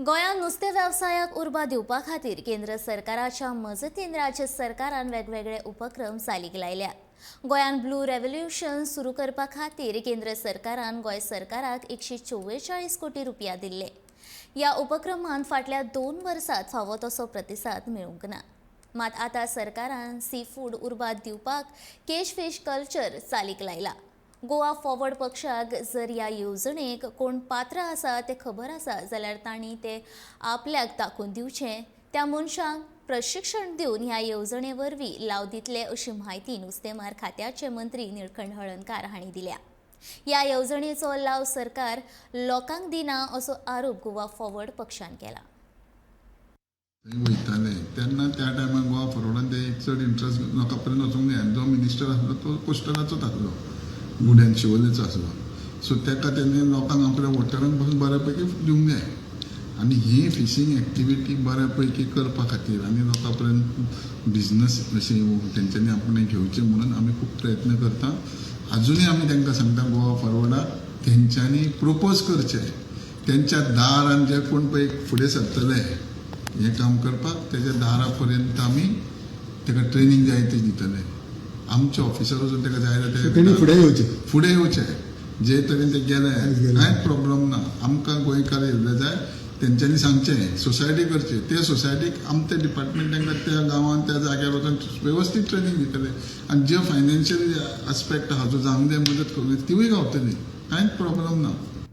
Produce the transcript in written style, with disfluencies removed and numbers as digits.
गोंयांत नुस्तें वेवसायाक उर्बा दिवपा खातीर केंद्र सरकाराच्या मजतीन राज्य सरकारान वेगवेगळे उपक्रम चालीक लायल्यात. गोंयांत ब्लू रेव्होल्युशन सुरू करपा खातीर केंद्र सरकारान गोंय सरकाराक 144 कोटी रुपया दिल्ले. ह्या उपक्रमांत फाटल्या 2 वर्सात फावो तसो प्रतिसाद मेळूंक ना. मात आतां सरकारान सी फूड उर्बा दिवपाक केज फीश कल्चर चालीक लायला. गोवा फॉरवर्ड पक्षाक जर ह्या येवजणेक कोण पात्र आसा तें खबर आसा जाल्यार तांणी ते आपल्याक दाखोवन दिवचें. त्या मनशांक प्रशिक्षण दिवन ह्या येवजणे वरवीं लाव दितले, अशी म्हायती नुस्तेमार खात्याचे मंत्री निळकंठ हळर्णकार हांणी दिल्या. ह्या येवजणेचो लाव सरकार लोकांक दिना, असो आरोप गोवा फॉरवर्ड पक्षान केला. थंय वयताले तेन्ना त्या टायमार गोवा फॉरवर्डान ते चड इंट्रस्ट लोकां पर्यंत वचूंक जाय. जो मिनिस्टर आसलो तो कोस्टलाचोच आसलो, गुड्यान शिवोलेचो आसलो. सो ताका तेणे लोकांक, आपल्या वोटरांक पासून बऱ्या पैकी दिवंक जाय आनी ही फिशींग एक्टिविटी बऱ्या पैकी करपा खातीर आनी लोकां पर्यंत बिजनस अशें तेंच्यांनी आपणें घेवचें म्हणून आमी खूब प्रयत्न करता. अजुनूय आमी तांकां सांगता, गोवा फॉरवर्डाक तेंच्यांनी प्रपोज करचें. तेंच्या दारान जे कोण पळय फुडें सरतले हें काम करपाक, तेज्या दारा पर्यंत आमी ताका ट्रेनींग जाय ती दितले. आमचे ऑफिसर वचून ताका जाय जाल्यार तेणी फुडें येवचें. फुडें येवचें. जे तरेन ते गेले, गेले. कांयच प्रॉब्लम ना. आमकां गोंयकार येयल्ले जाय. तेंच्यांनी सांगचें, सोसायटी करची. ते सोसायटीक आमचे डिपार्टमेंट तांकां त्या गांवांत, त्या जाग्यार वचून वेवस्थीत ट्रेनींग दितले आनी जे फायनान्शियल आस्पेक्ट आहा, जो जावंक जाय, मदत करूंक जाय, तिवूय गावतली. कांयच प्रॉब्लम ना.